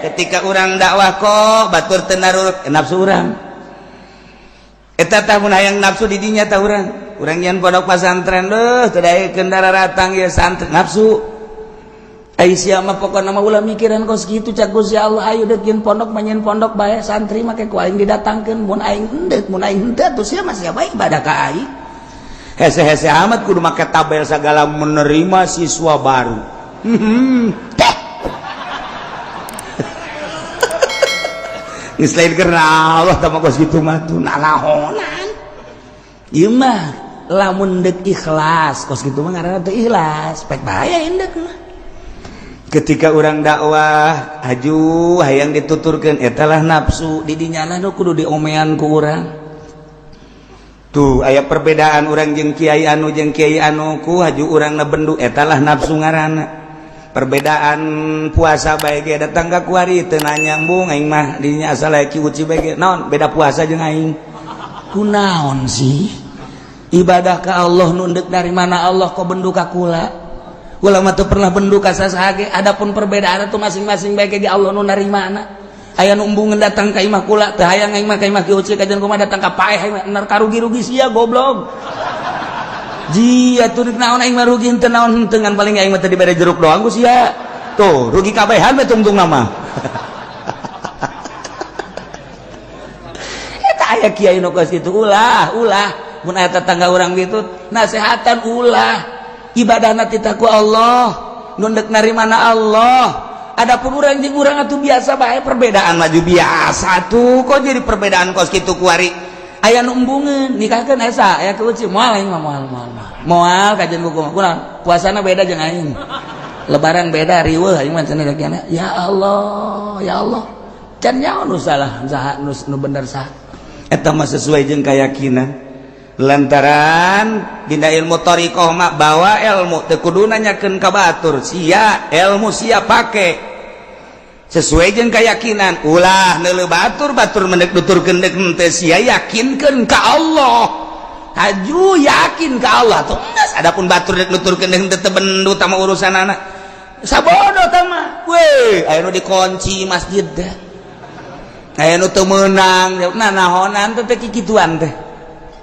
Ketika urang dakwah kok batur teu narurut, nafsu urang eta tah. Mun hayang nafsu di dinya tah urang, urang nyian pondok pesantren deuh teu daekeun daratang ieu santri, nafsu. Ai sia mah pokona mah ulah mikiran kos kitu, cak Gusti Allah. Ayo deuk nyieun pondok mah nyieun pondok bae, santri make ku aing didatangkeun mun aing endeuk. Mun aing henteu atuh sia mah sia bae ibadah ka aing. Hese-hese amat kudu make tabel segala, menerima siswa baru. Teh. Geus lain karena Allah tah mah kos kitu mah tuh nanahonan. Ieu mah lamun deuk ikhlas kos kitu mah ngaranna teu ikhlas, pek bahaya indek mah. Ketika urang dakwah aju hayang dituturkeun, eta lah nafsu di dinya nu kudu diomean ku urang. Tuh aya perbedaan urang jeung kiai anu jeung kiai anu, ku haju urang na bendu, eta lah nafsu ngaranna. Perbedaan puasa bae ge datang ka kuari teu nanya, embung aing mah dinya asal aya Ki Uci bae ge. Naon beda puasa jeung aing, kunaon sih? Ibadah ka Allah nu endek dari mana Allah kok bendu ka kula? Kula mah teu pernah bendu ka sasaha ge. Adapun perbedaan itu masing-masing bae ge Allah nu narimana. Aya nu embungeun datang ka imah kula, teu hayang aing mah ka imah Ki Uci, kajian kumaha datang ka paeh aing mah nar karugi-rugi sia goblok. Ji atuh rek naon aing mah rugi henteu naon henteu, ngan paling aing mah teu dibere jeruk doang ku sia. Tuh rugi kabehan we tungtung nama. Eta aya kiai nu kos kitu, ulah ulah. Mun aya tetangga urang gitu nasehatan, ulah. Ibadahna titah ku Allah, nu ndek narimana Allah. Adapun urang jeung urang atuh biasa bae, perbedaan maju biasa tuh. Kok jadi perbedaan kos kitu kuari? Aya nu embungeun nikahkeun esa aya Ki Uci, moal aing mah, moal moal moal moal kajian ku kumaha, puasana beda jeung aing, lebaran beda, riweuh aing mah cenah. Ya Allah, ya Allah, can nyaho nu salah saha, nu bener saha. Eta mah sesuai jeung keyakinan, lantaran dina ilmu thariqah mah bawa ilmu teu kudu nanyakeun ka batur. Sia ilmu sia pake sesuai jeung keyakinan, ulah neuleuh batur. Batur mendek nuturkeun deuk henteu, sia yakinkeun ka Allah, haju yakin ka Allah tuh geus. Adapun batur dek nuturkeun deuk henteu, teu bendu tama urusanana, sabodo tah mah we. Aya nu dikunci masjid teh, aya nu teu meunang, nah nahonan teh teh kikituan teh.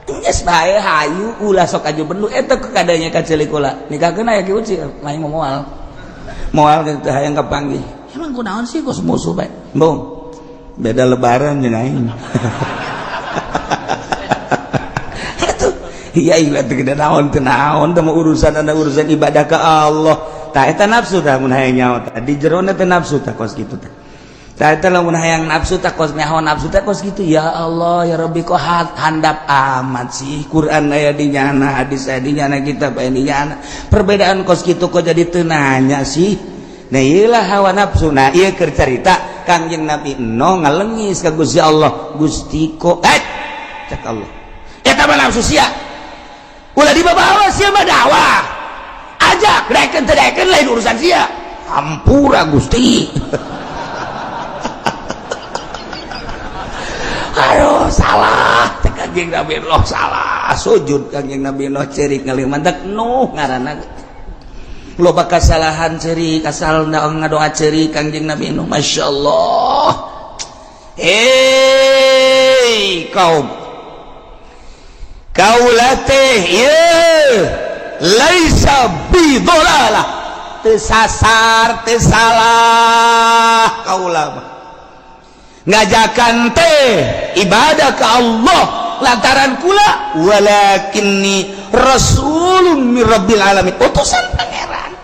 Geus bae, hayu ulah sok aju bendu eta kadanya ka ceulik kula nikahkeun aya Ki Uci, lain mah moal moal teh hayang kapanggih. Emang kunaon sih kos musuh bae, embung beda lebaran jeung aing. Atuh iya iya teh gede naon teu naon teh mah urusan anda, urusan ibadah ka Allah. Tah eta nafsu tah, mun hayang nyaho tah di jerona teh nafsu tah kos kitu teh. Tah eta lamun hayang nafsu tah kos nyaho nafsu teh kos kitu. Ya Allah, ya Rabbi, kok handap amat sih? Quran aya di nyana, hadis aya di nyana, kitab aya di nyana, perbedaan kos kitu kok jadi teu nanya sih? Nah, iyalah hawa nafsu. Nah, ieu keur carita Kangjeng Nabi Nuh ngalengis ka Gusti Allah, Gusti kok eh cek Allah, eta mah nafsu sia, ulah dibawa sia mah. Dakwah ajak, daekeun teu daekeun lain urusan sia. Hampura, Gusti. Aduh, salah teh Kangjeng Nabi Nuh, salah. Sujud Kangjeng Nabi Nuh, cerik ngalih mantak Nuh ngaranna loba kasalahan, cerik asal ngadoa, cerik Kangjeng Nabi Nuh. Masya Allah. Hei kaum kaula teh ieu laisa bidolalah, teu sasar, teu salah kaula mah ngajakan teh ibadah ke Allah, lantaran kula walakinni rasulun min rabbil alamin, utusan Pangeran.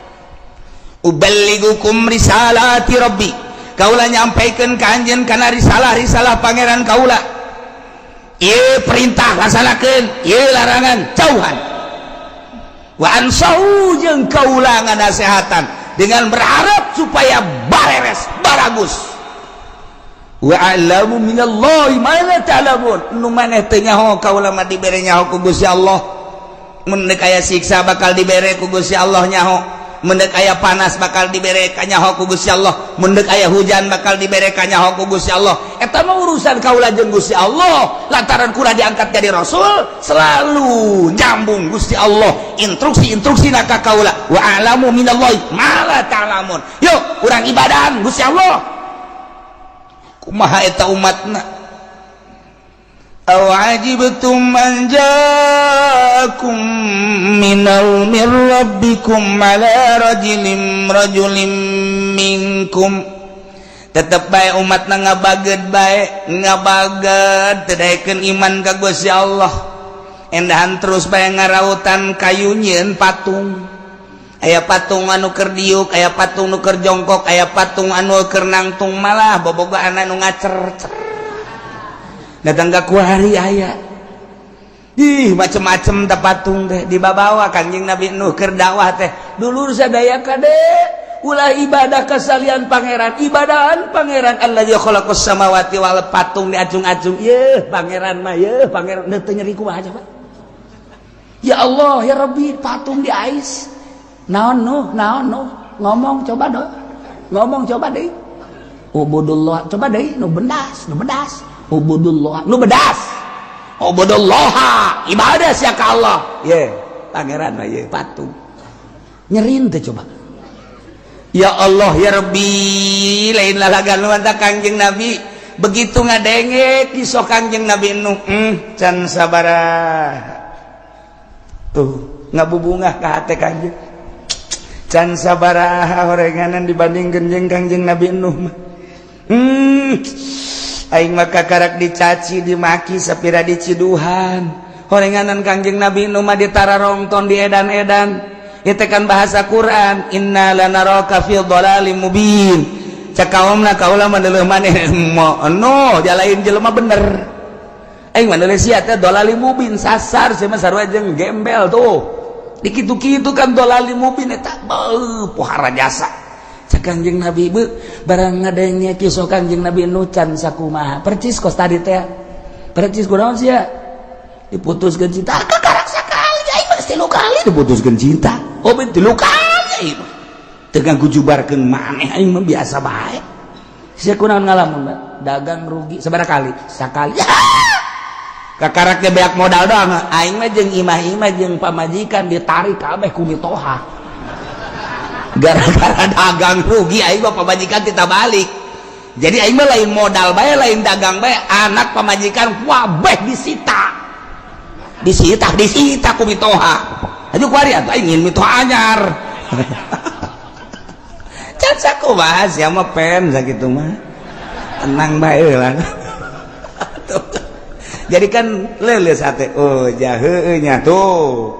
Uballigukum risalati rabbi, kaula nyampaikan ka anjeun kana risalah-risalah Pangeran kaula. Ieu perintah laksanakeun, ieu larangan jauhan. Wa ansahu, jeung kaula nganasehatan dengan berharap supaya bareres baragus. Wa a'lamu minallahi ma la ta'lamun, nu maneh teu nyaho kaula mah dibere nyaho ku Gusti Allah. Mun deuk aya siksa bakal dibere ku Gusti Allah nyaho, mun deuk aya panas bakal dibere kanyaho ku Gusti Allah, mun deuk aya hujan bakal dibere kanyaho ku Gusti Allah. Eta mah urusan kaula jeung Gusti Allah, lantaran kula diangkat jadi rasul selalu nyambung Gusti Allah instruksi-instruksi ka kaula. Wa a'lamu minallahi ma la ta'lamun. Yuk urang ibadahan Gusti Allah. Kumaha eta umatna? Aw ajibtum an ja'akum minal min rabbikum ala rajulin rajulin minkum. Tetep bae umatna ngabaged bae, ngabaged teu daekeun iman ka Gusti Allah. Endahan terus bae ngarautan kayu, nyieun patung. Aya patung anu keur diuk, aya patung nu keur jongkok, aya patung anu keur nangtung, malah bobogaan anu ngacer datang ke kuari aya. Ih, macem-macem teh patung teh dibabawa. Kangjeng Nabi Nuh keur dakwah teh, "Dulur sadaya, kade ulah ibadah ka salian Pangeran, ibadahan Pangeran alladzi khalaqas samawati wal." Patung diacung-acung, "Yeuh Pangeran mah, yeuh Pangeran." Teu nyeri kumaha coba? Ya Allah ya Rabbi, patung di ais. Naon, Nuh? Naon, Nuh? Ngomong coba dong, ngomong coba deh. Ubudullah coba deh. Nu bendas, nu bedas. Ubudullah, nu bedas. Ubudullah, ibadah sia ka Allah. Ye Pangeran mah, ye patung. Nyerin teh coba? Ya Allah ya Rabbi, lain lalagan lu. Kangjeng Nabi begitu ngadenge kisah Kangjeng Nabi Nuh, can sabaraha tuh ngabubungah ka hate Kangjeng, can sabaraha horenganan dibandingkeun jeung Kangjeng Nabi Nuh mah. Aing maka karak dicaci dimaki sapira diciduhan, horenganan Kangjeng Nabi Nuh mah ditararongton, di edan-edan. Itu kan bahasa Quran, inna lanaraka fi dhalalim mubin. Cek kaumna, kaula mah deuleuh maneh no jalain jelema bener, aing mah deuleuh sia teh dhalalim mubin, sasar sia mah, sarua jeung gembel tuh. Dikitu-kitu kan dhalalim mubin eta. Beuh, pohara jasa. Cek Kangjeng Nabi, beuh, barang ngadenge kisah Kangjeng Nabi Nuh can sakumaha percis kos tadi teh, percis. Kunaon sia diputuskeun cinta? Kakarak sakali, aing mah tilu kali diputuskeun cinta. Oh, ben tilu kali aing mah teu ganggu jubarkeun maneh, aing mah biasa bae. Sia kunaon ngalamun? Dagang rugi sabaraha kali? Sakali. Kakarak ge beak modal doang. Aing mah jeung imah-imah jeung pamajikan ditarik kabeh ku mitoha gara-gara dagang rugi. Aing mah pamajikan kita balik, jadi aing mah lain modal bae, lain dagang bae, anak, pamajikan kabeh disita, disita, disita ku mitoha. Aju kuari atuh aing ingin mitoha anyar. Can sakumaha sia mah pen sakitu mah, tenang bae lah. Jadi kan leuleus hate, oh jaheue nya tuh,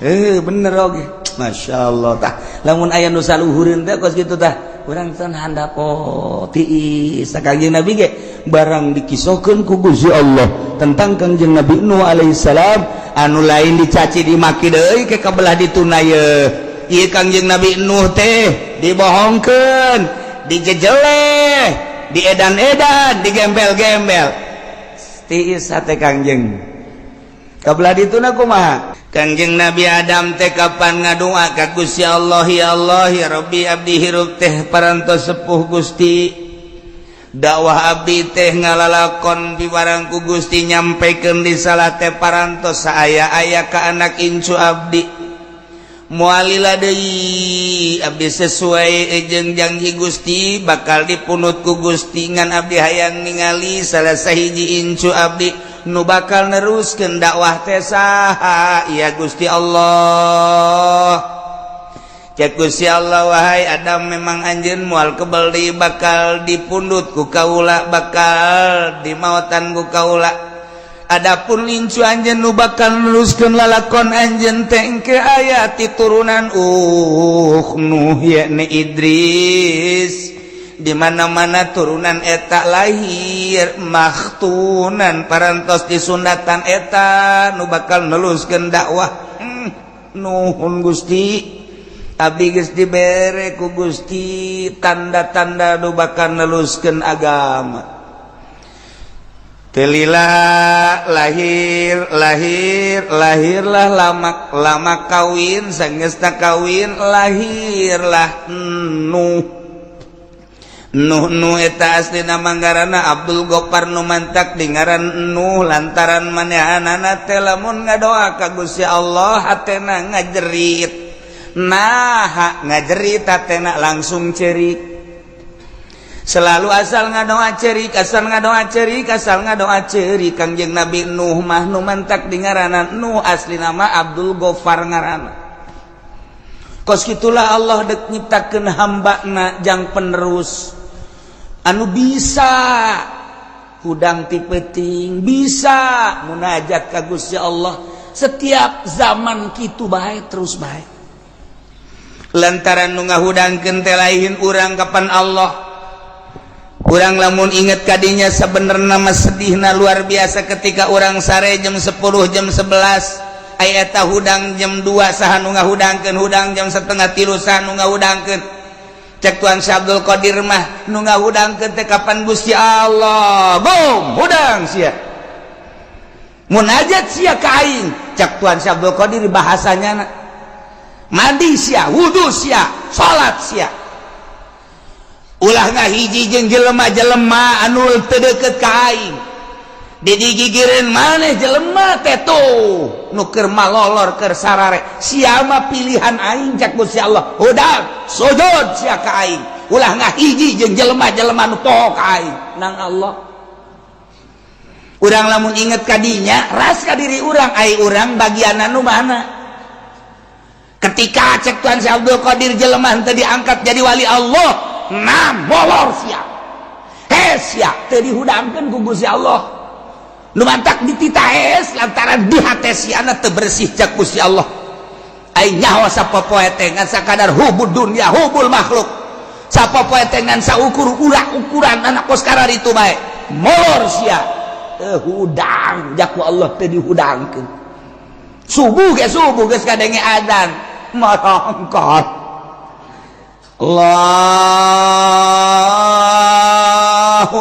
eh bener oge. Masya Allah. Tah, lamun aya nu saluhureun teh kos kitu, tah urang teh handap. Oh, tiis. Kangjeng Nabi ge barang dikisahkeun ku Gusti Allah tentang Kangjeng Nabi Nuh alaihissalam anu lain dicaci dimaki deui ke kabelah dituna ye. Ieu Kangjeng Nabi Nuh teh dibohongkeun, dijejeleh, diedan-edan, digembel-gembel. Tiis hate Kangjeng. Kabelah dituna kumaha? Kangjeng Nabi Adam teh kapan ngadua ka Gusti Allah, "Ya Allah ya Rabbi, abdi hirup teh parantos sepuh, Gusti. Dakwah abdi teh ngalalakon piwarang ku Gusti, nyampaikan risalah teh parantos saaya-aya ka anak incu abdi. Moal lila deui abdi sesuai jeung janji Gusti bakal dipundut ku Gusti. Ngan abdi hayang ningali salah sahiji incu abdi nu bakal neruskeun dakwah teh saha ya, Gusti Allah?" Cek Gusti Allah, "Wahai Adam, memang anjeun moal kebel deui bakal dipundut ku kaula, bakal dimautan ku kaula. Adapun incu anjeun nu bakal neruskeun lalakon anjeun teh engke aya ti turunan Nuh, yakni Idris. Di mana-mana turunan eta lahir makhtunan, parantos disunatan, eta nu bakal neruskeun dakwah." Nuhun Gusti, abdi geus dibere ku Gusti tanda-tanda nu bakal neruskeun agama." Teu lila lahir lahir lahirlah Lamak. Lamak kawin, sanggeusna kawin lahirlah Nuh. Nuh, Nuh eta aslina manggarana Abdul Gopar, nu mantak dingaran Nuh lantaran manehanana teh lamun ngadoa ka Gusti Allah hatena ngajerit. Nah, ngajerit hatena langsung cerik. Selalu asal ngadoa cerik, asal ngadoa cerik, asal ngadoa cerik. Kangjeng Nabi Nuh mah nu mantak di ngaranan Nuh, asli nama Abdul Gofar ngaranna. Kos kitulah Allah dek nyiptakeun hambana jang penerus anu bisa hudang ti peuting, bisa munajat ka Gusti Allah setiap zaman. Kitu bae, terus bae, lantaran nu ngahudangkeun teh lain urang kapan Allah. Urang lamun inget kadinya, sebenarnya mah sedihna luar biasa ketika urang sare jam 10, jam 11, aya eta hudang jam 2, saha nu ngahudangkeun? Hudang jam 2.30, saha nu ngahudangkeun? Cek Tuan Syekh Abdul Qadir mah, nu ngahudangkeun teh kapan Gusti Allah. Bom hudang sia, munajat sia ka aing. Cek Tuan Syekh Abdul Qadir bahasanya, mandi sia, wudu sia, salat sia, ulah ngahiji jeung jelema-jelema anu teu deukeut ka aing. Digigireun maneh jelema teh tuh nu keur malolor, keur sarare, sia mah pilihan aing. Cek Gusti Allah, hudang, sujud sia ka aing, ulah ngahiji jeung jelema-jelema nu poho ka aing. Nang Allah, urang lamun inget kadinya, ras ka diri urang, ai urang bagian anu mana? Ketika cek Tuan Syekh Abdul Qadir, jelema teu diangkat jadi wali Allah, nah molor sia, hes sia, teu dihudangkeun ku Gusti Allah. Nu mantak dititah hes lantaran di hate siana teu bersih. Cek Gusti Allah, ai nyaho sapopoe teh ngan sakadar hubud dunya, hubul makhluk, sapopoe teh ngan saukur urak ukuran anak kos itu bae. Molor sia, teu hudang. Jaku Allah, teu dihudangkeun. Subuh ge, subuh geus kadenge adzan, marangkat, Allahu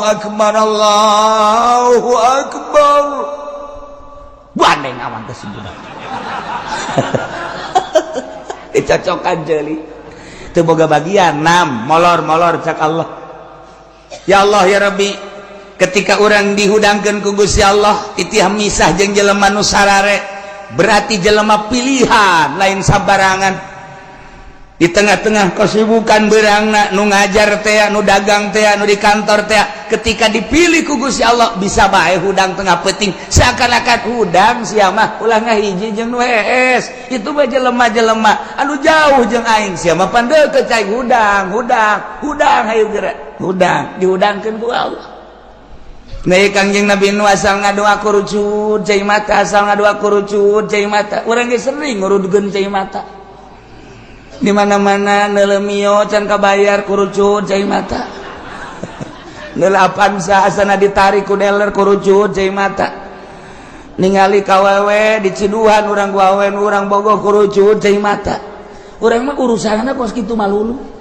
akbar, Allahu akbar, gandeng awan teh budak dicocokan jeli teu boga bagian. Nam molor molor. Cak Allah, ya Allah, ya Rabbi. Ketika orang dihudangkeun ku Gusti Allah, titih misah jeung jelema nu sarare, berarti jelema pilihan, lain sabarangan. Di tengah-tengah kesibukan berangna, nu ngajar teh, nu dagang teh, nu di kantor teh, ketika dipilih ku Gusti Allah, bisa bae hudang tengah peuting, seakan-akan hudang sia mah, ulah ngahiji jeung nu hees, itu mah jelema-jelema anu jauh jeung aing, sia mah pan deukeut cai. Hudang, hudang, hudang, hayu geura hudang. Dihudangkeun ku Allah. Nah, Kangjeng Nabi nu asal ngadoa kurucut cai mata, asal ngadoa kurucut cai mata. Urang ge sering ngurudkeun cai mata di mana-mana. Neuleu Mio can kabayar, kurucut cai mata. Neuleu Avanza asana ditarik ku dealer, kurucut cai mata. Ningali kawewe diciduhan urang, awewe urang bogoh, kurucut cai mata. Urang mah urusanna kos kitu malulu.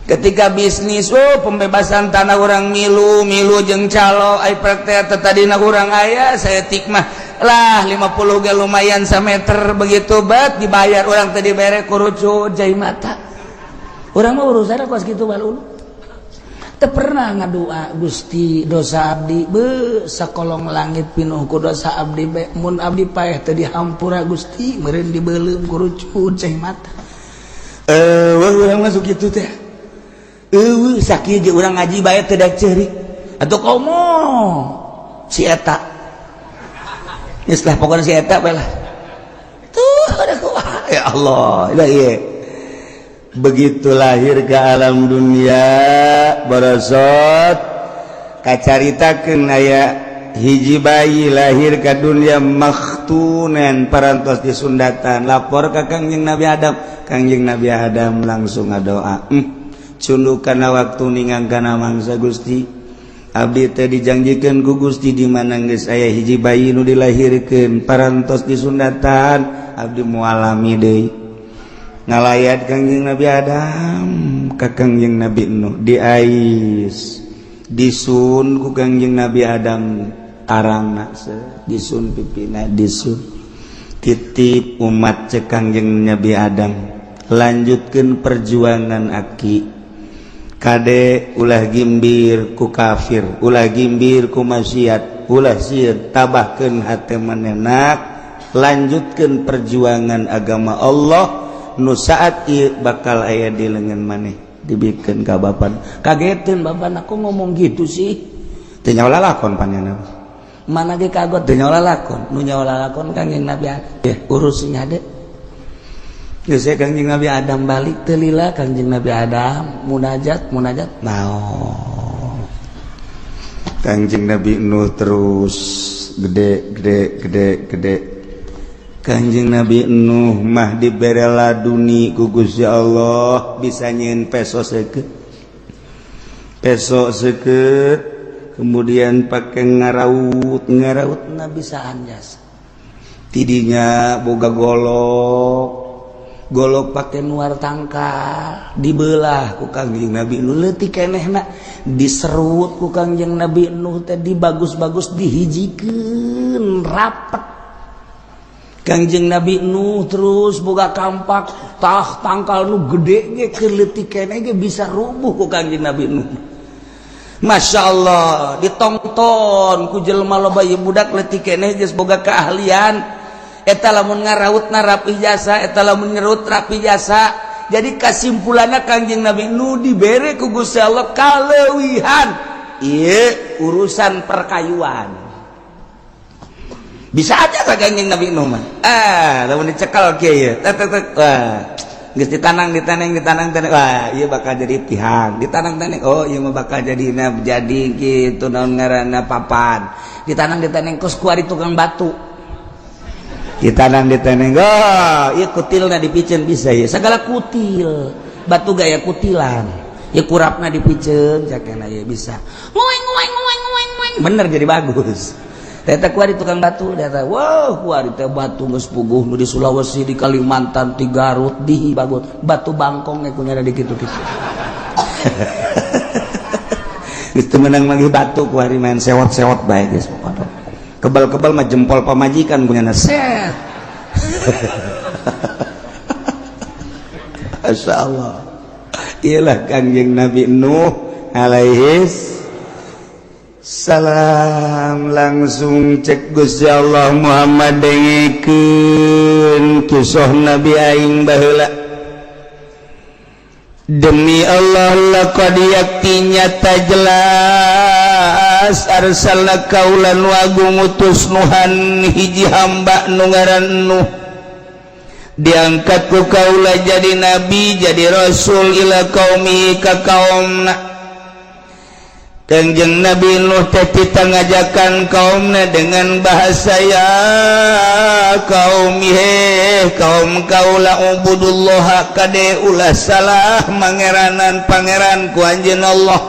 Ketika bisnis, oh, pembebasan tanah, urang milu milu jeung calo. Ai praktek tadina urang aya saeutik mah lah, 50 ge lumayan sameter. Begitu bet dibayar, urang tadi bere, kurucut cai mata. Urang mah urusanna kos kitu malulu. Teu pernah ngadua, "Gusti, dosa abdi be sakolong langit pinuh ku dosa abdi be, mun abdi paeh teu dihampura Gusti, meureun dibeuleum." Kurucut cai mata. Eh, urang masuk kitu teh. Eueuh, sakieu ge urang ngaji bae teu daek ceurik atuh, komo si eta. Geus lah, pokoknya si eta bae lah tuh. Ada kumaha, ya Allah. Lah ieu begitu lahir ke alam dunia, barosot kacaritakeun aya hiji bayi lahir ke dunia makhtunen, parantos disundatan. Lapor ka Kangjeng Nabi Adam. Kangjeng Nabi Adam langsung ngadoa, cunduk kana waktu ningang kana mangsa, "Gusti, abdi teh dijanjikan ku Gusti, di mana geus aya hiji bayi nu dilahirkeun parantos disundatan, abdi moal lami deui." Ngalayat Kangjeng Nabi Adam ka Kangjeng Nabi Nuh, diais, disun ku Kangjeng Nabi Adam tarangna, disun pipina, disun. "Titip umat," cek Kangjeng Nabi Adam, "lanjutkan perjuangan aki. Kade, ulah gimbir ku kafir, ulah gimbir ku maksiat, ulah sieun, tabahkeun hate manenak, lanjutkan perjuangan agama Allah nu saat ieu bakal aya di lengan maneh." Dibikeun ka bapak, kagetin bapak, aku ngomong gitu sih. Teu nyaho lalakon panjana. Mana ge kagot, teu nyaho lalakon. Nu nyaho lalakon Kangjeng Nabi Adam. Ya, urus hade. Geus Kangjeng Nabi Adam balik, teu lila Kangjeng Nabi Adam munajat, munajat naon. Kangjeng Nabi Nuh terus gede, gede, gede, gede. Kanjeng Nabi Nuh mah dibere laduni ku Gusti Allah, bisa nyieun peso seukeut, peso seukeut, kemudian pakai ngaraut, ngaraut na bisa anjas. Tidinya boga golok, golok pakai nuar tangkal, dibelah ku Kangjeng Nabi Nuh, leutik kenehna diserut ku Kangjeng Nabi Nuh teh, dibagus-bagus, dihijikeun rapet. Kangjeng Nabi Nuh terus boga kampak, tah tangkal nu gede ge, keur leutik keneh ge bisa rubuh ku Kangjeng Nabi Nuh. Masya Allah, ditonton ku jelema loba. Ieu budak leutik keneh geus boga keahlian eta, lamun ngaraut na rapi jasa, eta lamun ngerut rapi jasa. Jadi kesimpulannya, Kangjeng Nabi Nuh dibere ku Gusti Allah kaleuwihan ieu urusan perkayuan. Bisa aja ka Kangjeng Nabi Nuh mah. Ah, lamun dicekal kieu ieu, tek tek tek, wah, geus ditanang, ditanang, ditanang, tanang, wah, ieu bakal jadi tihang. Ditanang tanang, oh, ieu mah bakal jadi jadi gitu, naon ngaranna, papan. Ditanang, ditanang, kos kuari tukang batu. Ditanang, ditanang, oh, ieu kutilna dipiceun bisa ya, segala kutil batu gaya kutilan ya, kurapna dipiceun cakena ya bisa ngueng ngueng ngueng ngueng ngueng, bener jadi bagus. Teta kuari tukang batu, teta, wow, kuari teh batu geus puguh nu di Sulawesi, di Kalimantan, di Garut, di bagus batu bangkong ge kunyana di kitu-kitu. Geus teu meunang manggih batu kuari, main sewot-sewot bae geus pokona. Kebal-kebal mah jempol pamajikan kunyana set. Masya Allah. Iyalah Kangjeng Nabi Nuh alaihis salam. Langsung cek Gusti Allah, "Muhammad, dengekeun kisah Nabi aing baheula. Demi Allah, laqad, yakti nyata jelas, arsalna, kaula nu agung ngutus, Nuhan, hiji hamba nu ngaran Nuh, diangkat ku kaula jadi nabi, jadi rasul, ila qaumi, ka kaumna." Kangjeng Nabi Nuh teh ngajakan kaumna dengan bahasa, "Ya kaum, he kaum kaula, ubudullah, kade ulah salah mangeranan pangeran ku anjeun Allah,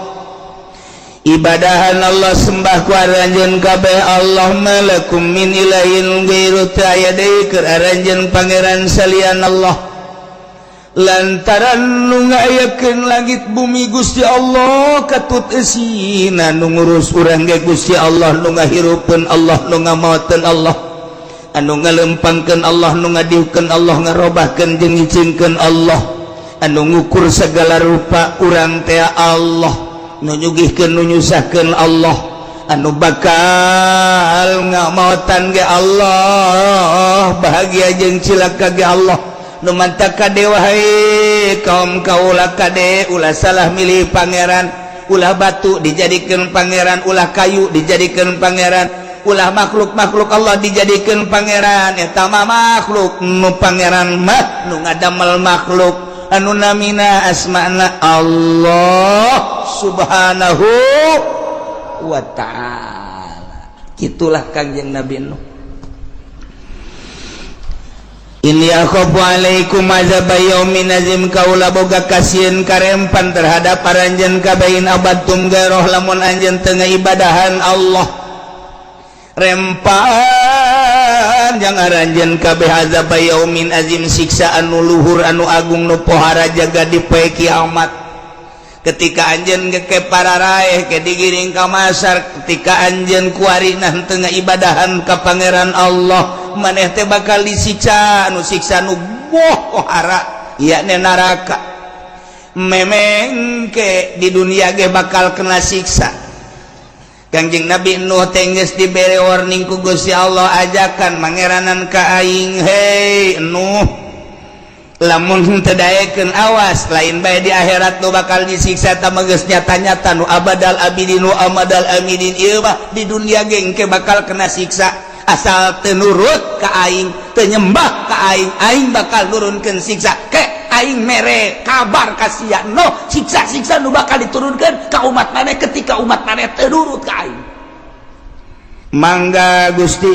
ibadahan Allah, sembah ku aranjeun kabeh Allah. Malakum min ilahin ghairu, teu aya deui keur aranjeun pangeran salian Allah, lantaran nu ngayakeun langit bumi Gusti Allah, katut eusina, nu ngurus urang ge Gusti Allah, nu ngahirupeun Allah, nu ngamaoteun Allah, anu ngalempangkeun Allah, nu ngadiukeun Allah, ngarobahkeun jeung ngicingkeun Allah, anu ngukur segala rupa urang teh Allah, nu nyugihkeun, nu nyusahkeun Allah, anu bakal ngamaotan ge Allah, bahagia jeung cilaka ge Allah. Nu mantak kade, wahai kaum kaula, kade ulah salah milih pangeran. Ulah batu dijadikan pangeran, ulah kayu dijadikan pangeran, ulah makhluk-makhluk Allah dijadikan pangeran. Eta mah makhluk. Nu pangeran mah nu ngadamel makhluk, anu namina asmana Allah Subhanahu wa Ta'ala." Itulah Kangjeng Nabi Nuh. "Inni akhafu alaikum azab yaumin azim, kaula boga kasieun karempan terhadap aranjeun kabeh, in abadtum gairoh, lamun anjeun teu ibadahan Allah, rempan jang aranjeun kabeh azab yaumin azim, siksa anu luhur, anu agung, nu pohara jaga di poe kiamat." Ketika anjeun ke para raeh ke digiring ka masar, ketika anjeun kuari nah teu ibadahan ka pangeran Allah, maneh teh bakal disiksa, anu siksa nu pohara, yakni neraka. Memengke di dunia ge bakal kena siksa. Kangjeng Nabi Nuh teh geus dibere warning ku Gusti Allah, ajakan mangeranan ka aing, "Hei Nuh, Lamun teu daekeun, awas, lain bae di akhirat nu bakal disiksa, ta geus nyata-nyata nu abadal abidin nu amadal amidin. Ieu mah di dunia ge engke bakal kena siksa. Asal teu nurut ka aing, teu nyembah ka aing, aing bakal nurunkeun siksa. Ke aing mere kabar ka sia, no siksa-siksa nu bakal diturunkeun ka umat maneh ketika umat maneh teu nurut ka aing. Mangga Gusti,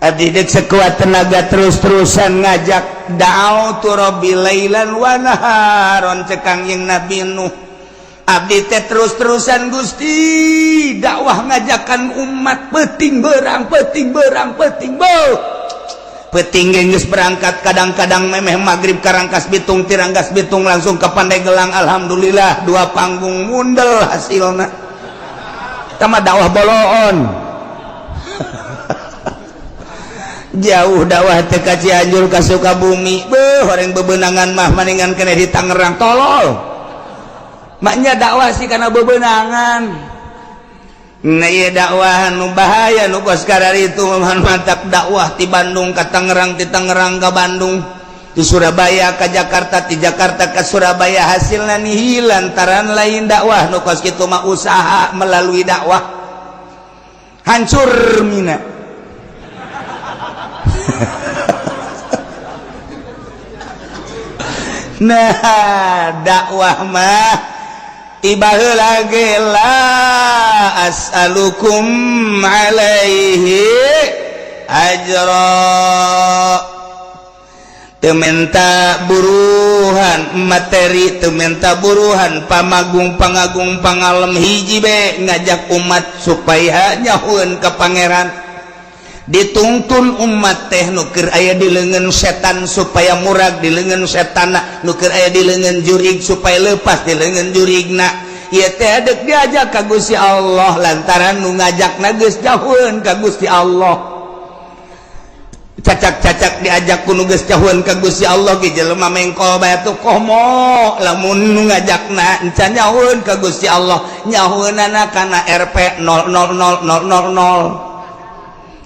abdi dek sekuat tenaga terus-terusan ngajak. Da'autu rabbi lailan wa naharon, cek Kangjeng Nabi Nuh. Abdi teh terus-terusan, Gusti, dakwah ngajakan umat peting berang, peting berang, peting beuh peting geus berangkat. Kadang-kadang memeh maghrib ka Rangkasbitung, ti Rangkasbitung langsung ke Pandeglang. Alhamdulillah, dua panggung mundel hasilna sama dakwah boloon. Jauh dakwah teh ka Cianjur, ka Sukabumi. Beuh, horeng bebenangan mah maningan kene di Tangerang. Tolol maknya dakwah sih karena bebenangan. Nah, iya, dakwah nu bahaya nu kos itu mantap. Dakwah di Bandung ke Tangerang, di Tangerang ke Bandung, di Surabaya ke Jakarta, di Jakarta ke Surabaya, hasilnya nihil lantaran lain dakwah nu kos kitu mah, usaha melalui dakwah. Hancur mina. Nah, dakwah mah tiba lagi la as'alukum alaihi ajra, teu menta buruhan materi, teu menta buruhan pamagung, pangagung, pangalem. Hiji be, ngajak umat supaya nyahueun ka Pangeran. Dituntun umat teh nu keur aya di leungeun setan supaya murag di leungeun setan, nu keur aya di leungeun jurig supaya lepas di leungeun jurigna. Ieu teh dek diajak ka Gusti Allah lantaran nu ngajakna geus jauheun ka Gusti Allah. Cacak-cacak diajak ku nu geus jauheun ka Gusti Allah ge jelema mengkol bae tuh. Komo lamun nu ngajakna encan nyahueun ka Gusti Allah, nyahueunana kana Rp 000000,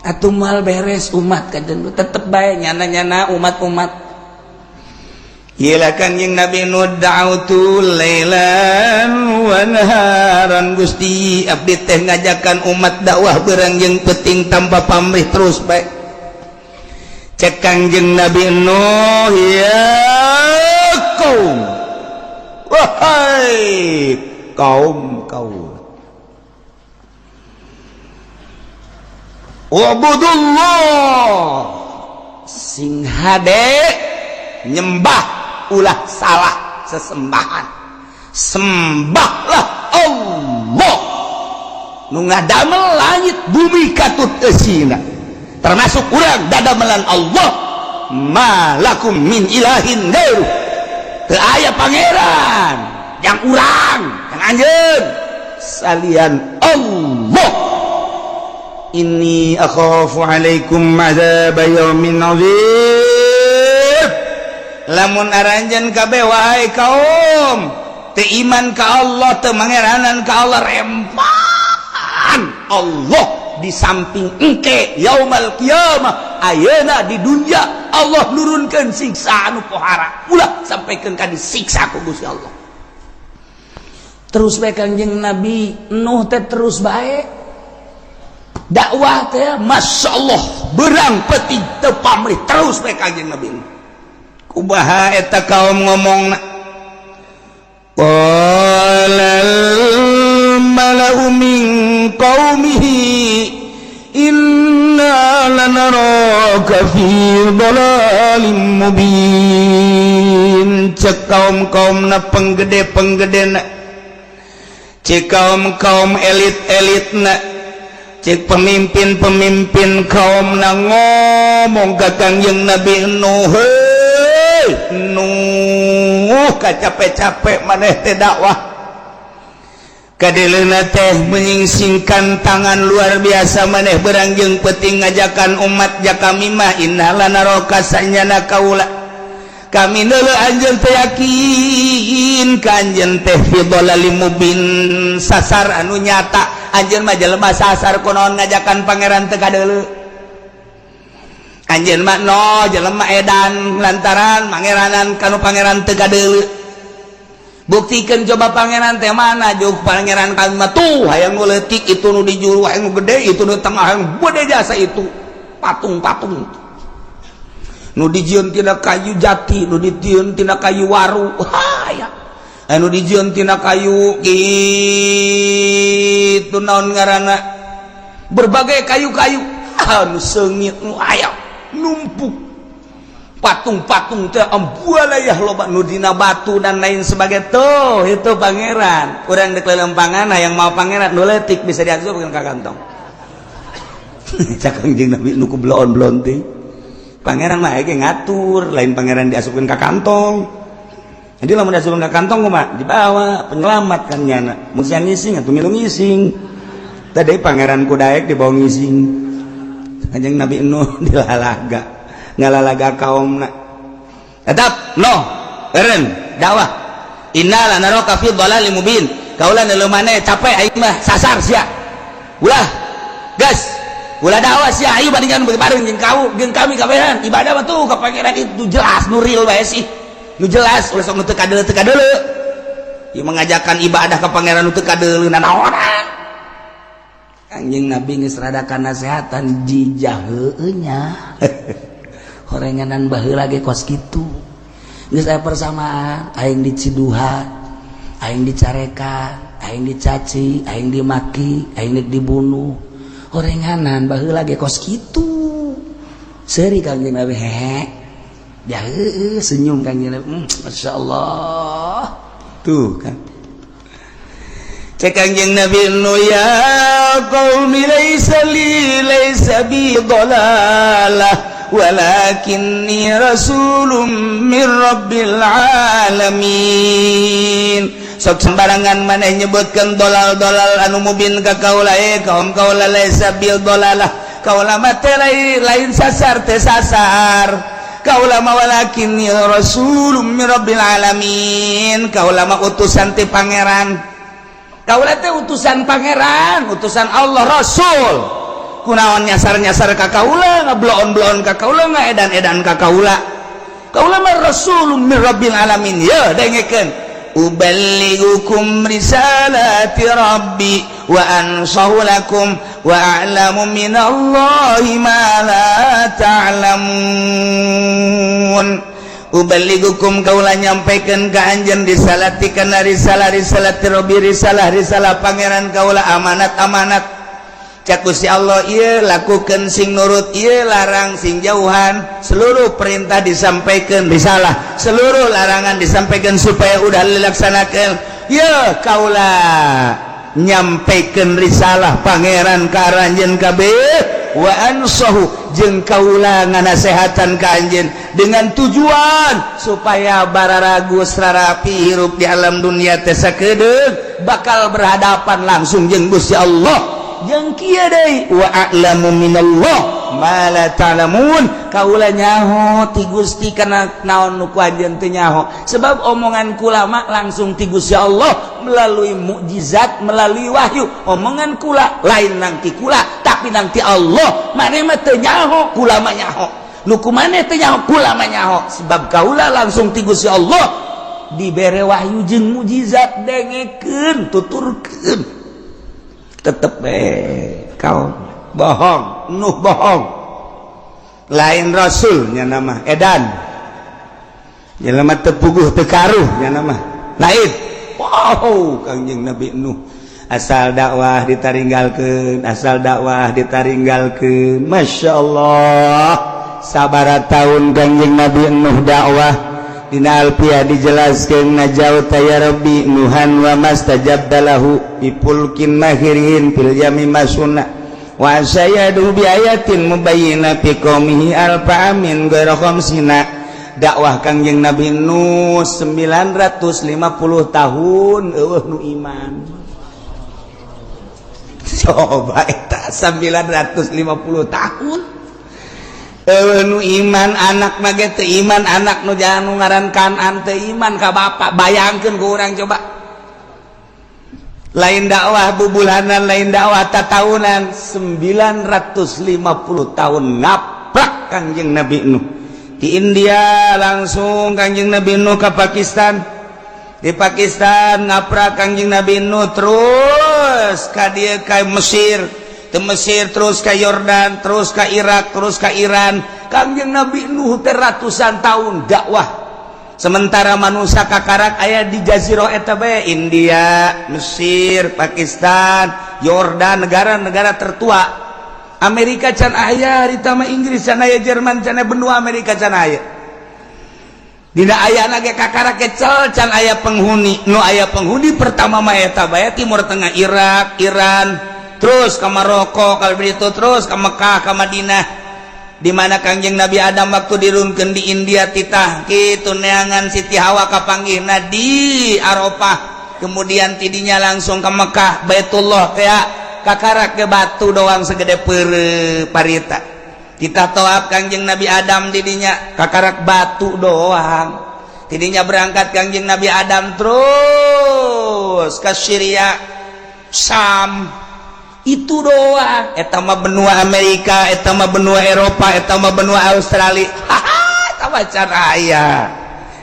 atuh mal beres umat. Kajen tetep bae nyana-nyana umat-umat. Gila, Kangjeng Nabi Nuh, da'autu lailan wa naharan. Gusti, abdi teh ngajakan umat dakwah berang jeung peting tanpa pamrih, terus bae. Cek Kangjeng Nabi Nuh, ya kaum, wahai kaum kaum, ubudullah, sing hade nyembah, ulah salah sesembahan, sembahlah Allah nu ngadamel langit bumi katut eusina, termasuk urang dadamelan Allah. Malakum min ilahin ghairu, teu aya pangeran yang urang, yang anjeun salian Allah. Inni akhafu alaikum adzab yaumin azim. Lamun aranjeun kabeh, wahai kaum, teu iman ka Allah, teu mangeranan ka Allah, rempan Allah di samping engke yaumal qiyamah, ayeuna di dunia Allah nurunkeun siksa anu pohara. Ulah sampaikan ka disiksa ku Gusti Allah. Terus bae Kangjeng Nabi Nuh teh, terus bae dakwah teh, Masya Allah, berang peti teu pamrih, terus bae Kangjeng Nabi Nuh. Kumaha eta kaum ngomong? Qalal mala'u min qaumihi inna lanaraka fi dhalalim mubin. Cek kaum-kaum na, penggede-penggede na, cek kaum-kaum elit-elit na, cek pemimpin-pemimpin kaum na ngomong ka Kangjeng Nabi Nuh, Nuh, capek-capek maneh teh dakwah, kadeleuna teh menyingsingkan tangan luar biasa. Maneh berang jeung peting ngajakan umat ja kami mah, inna lanaraka, sanyana kaula, kami neuleu anjeun teh, yakin ka anjeun teh fi dhalalim mubin, sasar anu nyata. Anjeun mah jelema sasar, kunaon ngajakan Pangeran teu kadeuleu? Anjeun mah no jelema edan lantaran mangeranan kanu pangeran teu kadeuleu. Buktikan coba pangeran teh mana? Juk pangeran kami mah tuh hayang nu leutik itu, nu di juru hayang nu gede itu, nu tengah hayang gede jasa itu patung-patung nu dijieun tina kayu jati, nu dijieun tina kayu waru, hayang anu dijieun tina kayu kitu, naon ngaranna, berbagai kayu-kayu anu seungit, nu aya numpuk patung-patung teh, ambualayah loba nu dina batu dan lain sebagai tuh. Itu pangeran urang dek lelempangan yang mau pangeran nu leutik bisa diasupkeun ka kantong. Cak Kangjeng Nabi nu ku bloon-bloon teh, pangeran mah ge ngatur, lain pangeran diasupkeun ka kantong. Jadi lamun diasupkeun ka kantong kumaha? Dibawa penyelamat kan nyana mun siang ngising atuh milu ngising. Tadi pangeran kudaek dibawa ngising. Kanjeng Nabi Nuh dilalaga, ngalalaga kaum tetap no eren dakwah. Inna lanaraka fi dhalalim mubin. Kaula nu maneh capek, aing mah sasar sia. Ulah gas, ulah dakwah sia. Ayo bandingkan bareng jeung kau jeung kami kabehan ibadah mah tuh ka pangeran itu jelas, nu real bae sih, nu jelas. Ulah sok nu teu kadeuleu, teu kadeuleu. Ieu mengajarkan ibadah ka pangeran nu teu kadeuleu nanaonan. Kanjeng Nabi geus rada nasehatan jijah heueuh nya. Horenganan baheula ge kos kitu, geus aya persamaan. Aing diciduhan, aing dicarekan, aing dicaci, aing dimaki, aing dibunuh. Horenganan baheula ge kos kitu. Seuri Kangjeng Nabi, hehe ya, heueuh, senyum Kangjeng Nabi. Masya Allah tuh kan. Cek Kangjeng Nabi nu, ya qaumi, laisa li, laisa bi dhalalah, walakinni rasulun min rabbil alamin. Sok sembarangan maneh nyebutkan dolal-dolal anu mubin ka kaula. Eh kaum, kaula laisa bil dolalah, kaula mah teh lain sasar, teh sasar kaula mah. Walakinni rasulun min rabbil alamin, kaula mah utusan ti pangeran, kaula teh utusan pangeran, utusan Allah, rasul. Kunaon nyasar-nyasar ka kaula, ngabloon-bloon ka kaula, ngaedan-edan ka kaula? Kaula mah rasulun min rabbil alamin. Ya dengekeun, uballighukum risalati rabbi wa ansahu lakum wa a'lamu minallahi ma la ta'lamun. Uballighukum, kaula nyampaikan ka anjeun, risalati kana risalah, risalati rabbi, risalah risalah pangeran kaula, amanat amanat. Cak Gusti Allah, ieu lakukan sing nurut, ieu larang sing jauhan. Seluruh perintah disampaikan, risalah, seluruh larangan disampaikan supaya udah dilaksanakan. Ya kaula nyampaikan risalah pangeran ka aranjeun kabeh, wa ansahu, jeung kaula nganasehatan ka anjeun dengan tujuan supaya bararagus rarapi hirup di alam dunia teh sakedeung bakal berhadapan langsung jeung Gusti Allah. Jeung kieu deui, wa a'lamu minallah ma la ta'lamun, kaula nyaho ti Gusti kana naon nu ku anjeun teu nyaho, sebab omongan kula mah langsung ti Gusti Allah melalui mukjizat, melalui wahyu. Omongan kula lain nang ti kula, tapi nang ti Allah. Maneh mah teu nyaho, kula mah nyaho. Nu ku maneh teu nyaho, kula mah nyaho, sebab kaula langsung ti Gusti Allah dibere wahyu jeung mukjizat. Dengekeun, tuturkeun, tetep eh kau bohong. Nuh bohong, lain rasulnya, nama edan, jelema teu puguh teu karuh nya nama lain. Wow, Kangjeng Nabi Nuh asal dakwah ditaringgalkeun, asal dakwah ditaringgalkeun. Masya Allah, sabaraha tahun Kangjeng Nabi Nuh dakwah? Dina Alfiah dijelaskan, najauta ya Rabbi Nuhan wa mastajabta lahu bi fulkin mahirin fil yami masuna wa sayadu bi ayatin mubayyina fi qaumihi alfa amin ghaira khamsina. Dakwah Kangjeng Nabi Nuh 950 tahun, eueuh nu iman. Coba eta 950 tahun eueuh nu iman. Anak mah ge teu iman, anak nu jangan nu ngaran Kanan teu iman ka bapak. Bayangkeun ku urang coba, lain dakwah bubulanan, lain dakwah tatahunan, 950 tahun ngaplak. Kangjeng Nabi Nuh di India, langsung Kangjeng Nabi Nuh ke Pakistan. Di Pakistan ngaprak Kangjeng Nabi Nuh, terus ka dieu, ka Mesir, ke Mesir terus ke Yordan, terus ke Irak, terus ke Iran. Kangjeng Nabi Nuh teh ratusan tahun dakwah, sementara manusia kakarak aya di jazirah eta bae, India, Mesir, Pakistan, Yordan, negara-negara tertua. Amerika can aya harita mah, Inggris can aya, Jerman can aya, benua Amerika can aya. Dina aya ge kakarak kecel, can aya penghuni. Nu aya penghuni pertama mah eta bae, Timur Tengah, Irak, Iran, terus ke Maroko, kalau begitu terus ke Mekah, ke Madinah, di mana Kangjeng Nabi Adam waktu dirunkeun di India, titah kitu neangan Siti Hawa, kapanggihna di Arafah. Kemudian tidinya langsung ke Mekah, Baitullah teh kakarak ke batu doang segede pere parita. Kita toab Kangjeng Nabi Adam didinya, kakarak batu doang. Tidinya berangkat Kangjeng Nabi Adam terus ke Syria, Sam, itu doang. Eta mah benua Amerika, eta mah benua Eropa, eta mah benua Australia. Haha, eta mah can aya.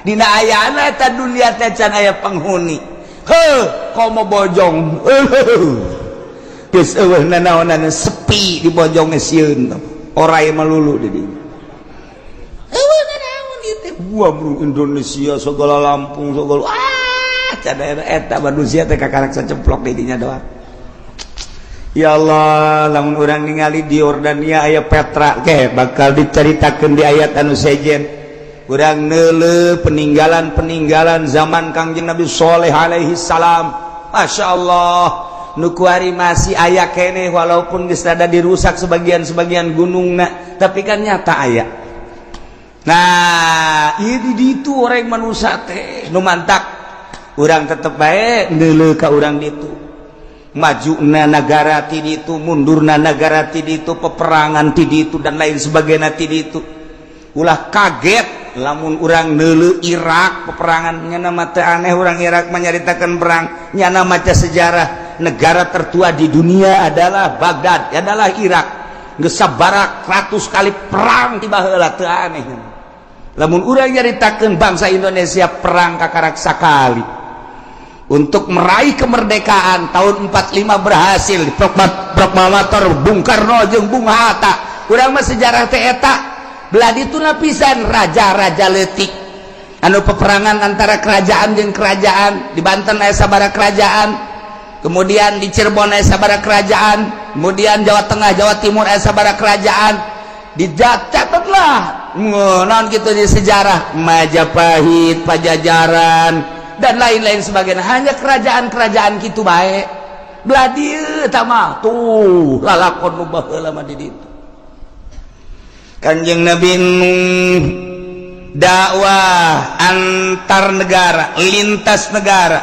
Dina ayana eta dunia teh can aya penghuni. Heuh, komo Bojong. Geus eueuh nanaonan, sepi di Bojong, sieun orai melulu di dinya. Eueuh nanaon ieu teh. Gua bro Indonesia segala, Lampung segala, ah, can eta manusia teh kakarak sacemplok di dinya doang. Ya Allah, lamun urang ningali di Yordania aya Petra ke, bakal diceritakan di ayat anu sejen. Urang neuleuh peninggalan-peninggalan zaman Kangjeng Nabi Soleh alaihi salam. Masya Allah, nu kuari masih aya keneh, walaupun geus rada dirusak sebagian-sebagian gunungna, tapi kan nyata aya. Nah, ini di itu orang manusia teh nu mantak urang tetep bae neuleuh ka urang ditu, maju na negara ti itu, mundurna negara ti itu, peperangan ti itu, dan lain sebagainya ti itu. Ulah kaget lamun urang neuleuh Irak peperangan, nyana mata aneh orang Irak menyaritakan perang. Nyana maca sejarah, negara tertua di dunia adalah Baghdad, adalah Irak. Geus sabarak ratus kali perang tiba heula, teu aneh lamun urang nyaritakeun bangsa Indonesia perang kakarak sakali untuk meraih kemerdekaan tahun 45, berhasil di proklamator Bung Karno jeung Bung Hatta. Urang mah sejarah teh eta. Belah ditu pisan raja-raja leutik anu peperangan antara kerajaan jeung kerajaan. Di Banten aya sabara kerajaan, kemudian di Cirebon aya sabara kerajaan, kemudian Jawa Tengah, Jawa Timur aya sabara kerajaan. Dicatatlah non gitu di sejarah Majapahit, Pajajaran, dan lain-lain sebagainya, hanya kerajaan-kerajaan gitu baik. Belah dieu mah tuh lalakon nu baheula mah di ditu. Kanjeng Nabi Nuh dakwah antar negara, lintas negara.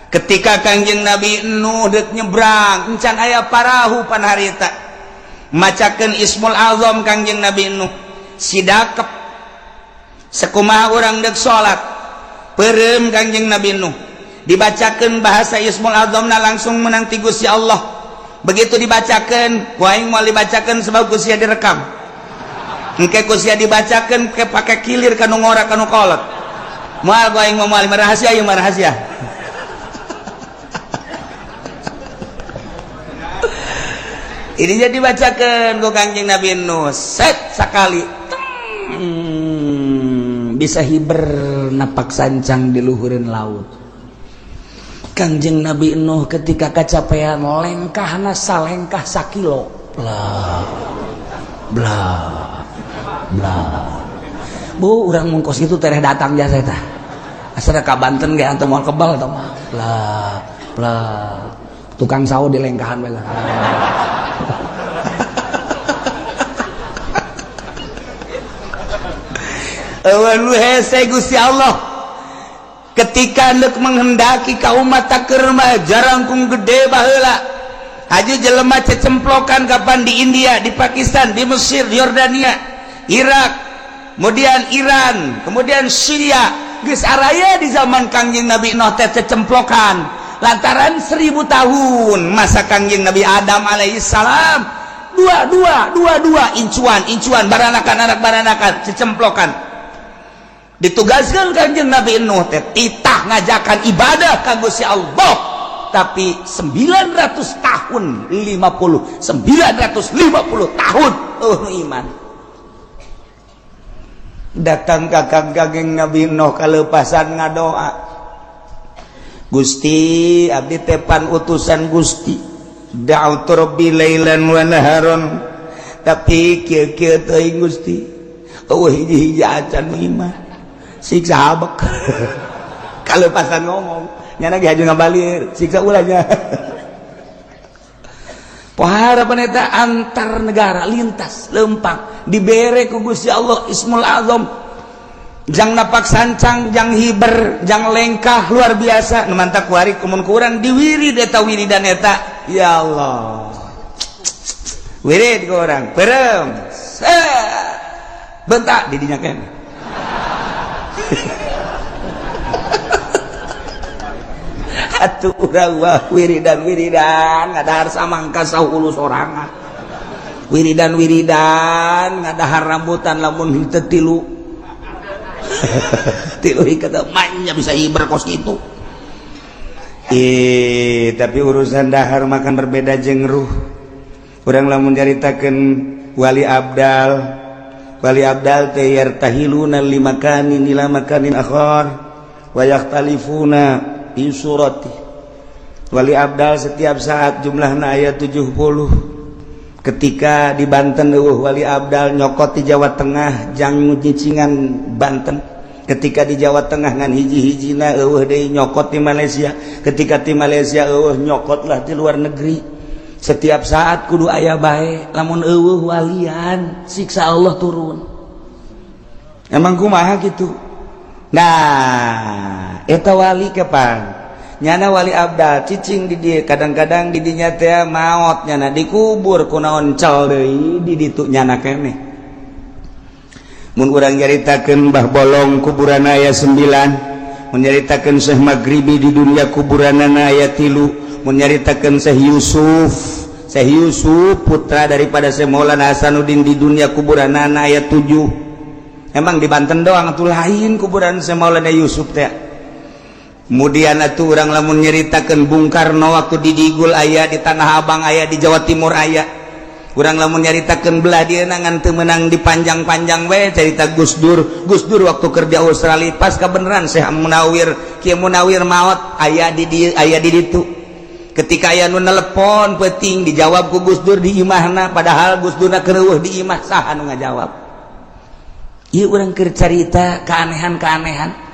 Ketika Kanjeng Nabi Nuh dek nyebrang, encan aya parahu pan harita, macakeun Ismul Azam Kanjeng Nabi Nuh, sidakep sekumaha urang dek salat, perem Kanjeng Nabi Nuh, dibacakan bahasa Ismul Azamna, langsung menang ti Gusti Allah. Begitu dibacakan, ku aing moal dibacakan sebab ku sia direkam. Engke ku sia dibacakan ke pake kilir kanu ngora, kanu kolot. Moal ku aing, moal, rahasia ieu mah, rahasia. Ini jadi dibacakan ku Kanjeng Nabi Nuh, set sakali bisa hiber napak sancang di luhureun laut. Kangjeng Nabi Nuh ketika kecapean, lengkahna salengkah sakilo, bla bla bla. Bu, urang mun kos kitu tereh datang jasa eta, asal ka Banten ge antum moal kebal tah mah. Bla bla, tukang sawo di lengkahan bae. Eueuh nu hese Gusti Allah ketika neuk menghendaki ka umat taker mah jarangkung gede baheula. Haji jelema cecemplokan kapan di India, di Pakistan, di Mesir, di Yordania, Irak, kemudian Iran, kemudian Syria. Geus araya di zaman Kangjeng Nabi Nuh teh cecemplokan, lantaran 1000 tahun masa Kangjeng Nabi Adam alaihissalam. Dua, dua, dua, dua, incuan, incuan, baranakan, anak baranakan, cecemplokan. Ditugaskan Kanjeng Nabi Nuh teh titah ngajakan ibadah ka Gusti Allah, tapi 900 tahun 50, 950 tahun, oh, iman. Datang ka Kangjeng Nabi Nuh, kalepasan ngadoa, "Gusti, abdi teh pan utusan Gusti. Da'autu rabbi lailan wa naharon, tapi kieu kieu teuing, Gusti, euweuh hiji-hiji acan iman, siksa habek." Kalepasan ngomong nyana ge haju ngabalir, siksa ulahnya. Pohara eta antar negara lintas lempang dibere ku Gusti Allah Ismul Azam jang napak sancang, jang hiber, jang lengkah luar biasa. Nu mantak kuari kumun kurang diwirid eta, wiridan eta, ya Allah, wirid ke orang perem bentak di dinya keneh. Atuh urang wah wiridan wiridan ngadahar samangka sahulu sorangan, wiridan wiridan ngadahar rambutan, lamun henteu tilu tilu ikat manya bisa hiber kos gitu. Eh, tapi urusan dahar makan berbeda jeung ruh. Urang lamun nyaritakeun wali abdal, wali abdal teh yartahiluna limakanin ila makanin akhar wa yakhtalifuna fi surati. Wali abdal setiap saat jumlahna aya 70. Ketika di Banten euweuh wali abdal, nyokot di Jawa Tengah jang nyicingan Banten. Ketika di Jawa Tengah ngan hiji-hijina, euweuh deui, nyokot di Malaysia. Ketika di Malaysia euweuh, nyokotlah di luar negeri. Setiap saat kudu aya bae. Lamun euweuh walian, siksa Allah turun. Emang kumaha gitu? Nah, eta wali kapan nyana wali abdal cicing di dia. Kadang-kadang di dinya teh maot nyana, dikubur, kunaon cal deui di ditu nyana keneh. Mun urang nyaritakeun Mbah Bolong, kuburan aya 9. Mun nyaritakeun Syekh Maghribi, di dunia kuburanana aya 3. Mun nyaritakeun Syekh Yusuf, Syekh Yusuf putra daripada Syekh Maulana Hasanuddin, di dunia kuburanana aya 7. Emang di Banten doang atuh lain kuburan Syekh Maulana Yusuf teh? Kemudian atuh urang lamun nyaritakeun Bung Karno, waktu di Digul aya, di Tanah Abang aya, di Jawa Timur aya. Urang lamun nyaritakeun belah dieu ngan teu meunang dipanjang-panjang we cerita Gus Dur. Gus Dur waktu kerja Australia, pas kebenaran Syekh Munawir, Kiai Munawir maot, aya di dieu, aya di ditu. Ketika aya nu nelepon penting, dijawab ku Gus Dur di imahna, padahal Gus Dur keur euweuh di imah. Saha nu ngajawab? Ieu urang keur carita keanehan-keanehan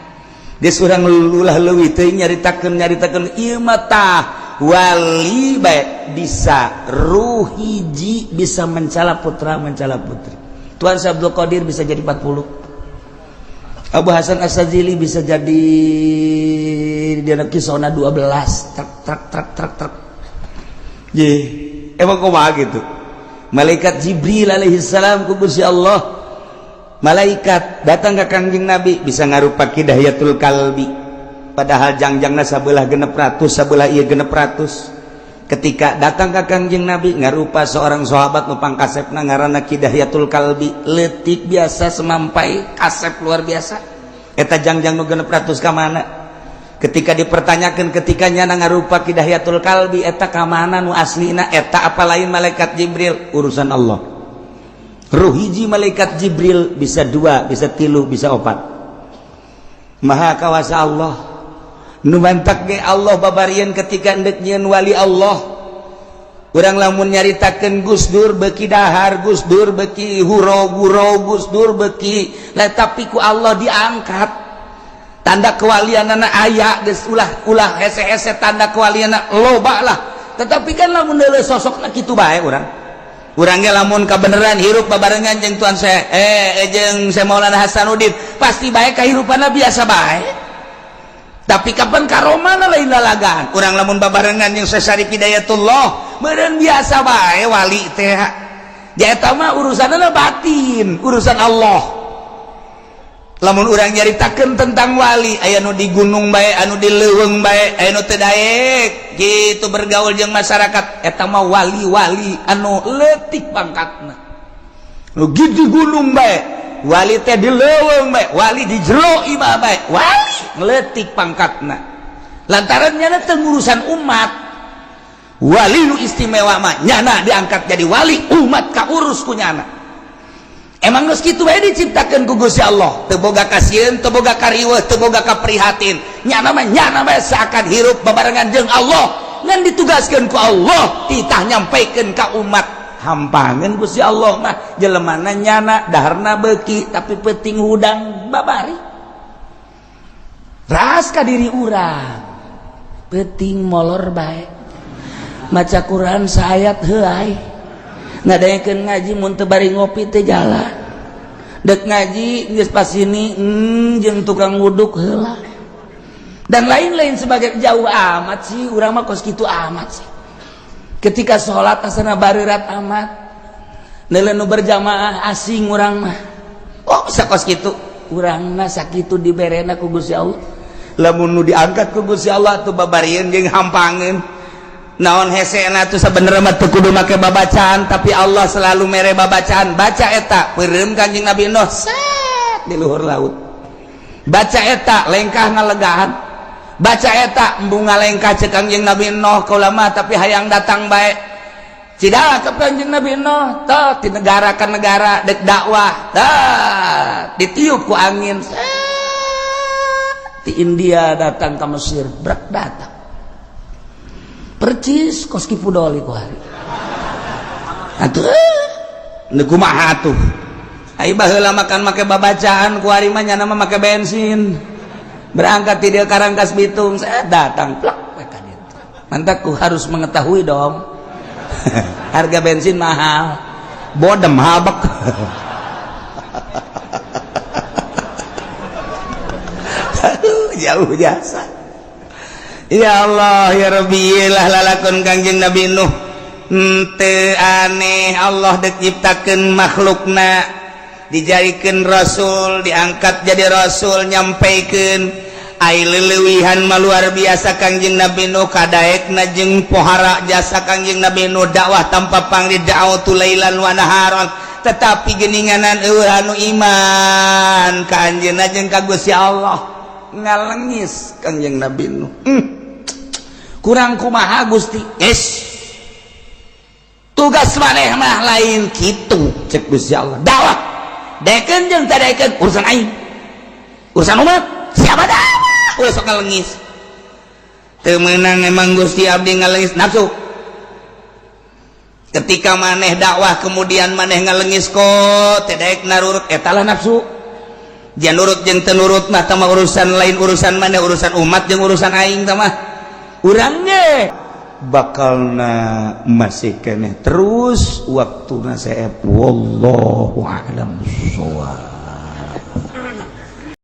geus, urang ulah leuwih teuing nyaritakeun nyaritakeun ieu mah. Tah, wali bae bisa ruh hiji bisa mencala putra, mencala putri. Tuan Syekh Abdul Qadir bisa jadi 40, Abu Hasan As-Sazili bisa jadi di anak kisona 12, truk truk truk truk truk. Ye, emang kumaha gitu? Malaikat Jibril alaihi salam ku Gusti Allah, malaikat datang ke Kangjeng Nabi, bisa ngarupa Ki Dihyatul Kalbi, padahal jangjangna sabelah 600, sabelah ieu 600. Ketika datang ke Kangjeng Nabi ngarupa seorang sahabat nu pangkasepna, ngaranna Ki Dihyatul Kalbi, leutik biasa semampai, kasep luar biasa. Eta jangjang nu 600 ka mana? Ketika dipertanyakan, ketika nyana ngarupa Ki Dihyatul Kalbi, eta ka mana nu aslina eta, apa lain malaikat Jibril? Urusan Allah. Ruh hiji malaikat Jibril bisa dua, bisa tilu, bisa opat. Maha kawasa Allah. Nu mantak ge Allah babarian ketika endek nyieun wali Allah. Urang lamun nyaritakeun Gus Dur beki dahar, Gus Dur beki huro guro, Gus Dur beki lah, tapi ku Allah diangkat. Tanda kewalianana aya geus, ulah ulah hese-hese, tanda kewalianana loba lah. Tetapi kan lamun deuleu sosokna kitu bae urang. Urang ge lamun kabeneran hirup babarengan jeung Tuan saya, jeung Syekh Maulana Hasanuddin, pasti bae kahirupanna biasa bae. Tapi kapan karomana lain lalagan. Urang lamun babarengan jeung Syekh Syarif Hidayatullah, meureun biasa bae wali teh. Ja eta mah urusanna batin, urusan Allah. Lamun urang nyaritakeun tentang wali, aya nu di gunung bae, anu di leuweung bae, aya nu teu daek gitu bergaul jeung masyarakat. Eta mah wali-wali anu leutik pangkatna. Nu di gunung bae, wali teh di leuweung bae, wali di jero imah bae, wali leutik pangkatna. Lantaran nyana teu ngurusan umat. Wali nu istimewa mah nyana diangkat jadi wali, umat kaurus ku nyana. Emang geus kitu bae diciptakeun ku Gusti Allah, teu boga kasieun, teu boga kariweuh, teu boga kaprihatin. Nyana mah nyana bae seakan hirup babarengan jeung Allah, ngan ditugaskeun ku Allah titah nyampaikeun ka umat. Hampangeun Gusti Allah mah jelemana nyana daharna beuki tapi peuting hudang babari. Ras ka diri urang peuting molor bae, maca Quran saayat heuay, ngadaekeun ngaji mun teu bari ngopi teu jalan, dek ngaji geus pas ini jeung tukang wuduk heula dan lain-lain sebagai. Jauh amat sih urang mah, kos kitu amat sih. Ketika sholat asana bareurat amat, neuleuh nu berjamaah asing urang mah. Oh, bisa kos kitu urang mah, sakitu diberena ku Gusti Allah. Lamun nu diangkat ku Gusti Allah tuh babarieun jeung hampangeun. Naon hesena tuh? Sebenarnya mah teu kudu make babacaan, tapi Allah selalu mere babacaan. Baca eta, peureum Kanjeng Nabi Nuh set di luhur laut. Baca eta, lengkah ngalegahan. Baca eta, embung ngalengkah. Cek Kanjeng Nabi Nuh, kaula mah tapi hayang datang bae. Tidak ke Kanjeng Nabi Nuh tah di negara ke negara dek dakwah, tah ditiup ku angin set di India, datang ke Mesir, brek datang percis kos Ki Fudoli ku hari atuh. Nu kumaha atuh? Ai baheula makan make babacaan, ku hari mah nyana mah make bensin. Berangkat ti dieu Karangkas Bitung, saya datang plak we ka ditu. Mantap, ku harus mengetahui dong. Harga bensin mahal. Bodem habek. Aduh, jauh jasa. Ya Allah ya Rabbi lah, lalakon Kangjeng Nabi Nuh. Henteu aneh Allah dek nyiptakeun makhlukna, dijadikan rasul, diangkat jadi rasul, nyampaikan. Ai leleuwihan mah luar biasa. Kangjeng Nabi Nuh kadaekna jeung pohara jasa Kangjeng Nabi Nuh, dakwah tanpa pangli, da'watu lailan wa naharan, tetapi geninganan eueuh anu iman ka anjeunna jeung ka Gusti Allah. Ngalengis Kangjeng Nabi Nuh, kurang kumaha Gusti? Yes, tugas maneh mah lain kitu, cek Gusti Allah. Dakwah daekeun jeung teu daekeun urusan aing, urusan umat siapa dakwah. Ulah sok ngalengis, teu meunang emang Gusti abdi ngalengis. Nafsu. Ketika maneh dakwah kemudian maneh ngalengis kok teu daek narurut, eta lah nafsu. Jangan nurut jeung teu nurut mah tah urusan lain, urusan maneh, urusan umat jeung urusan aing tah mah. Urang ge bakalna masih keneh terus waktu seep. Wallahu a'lam bissawab.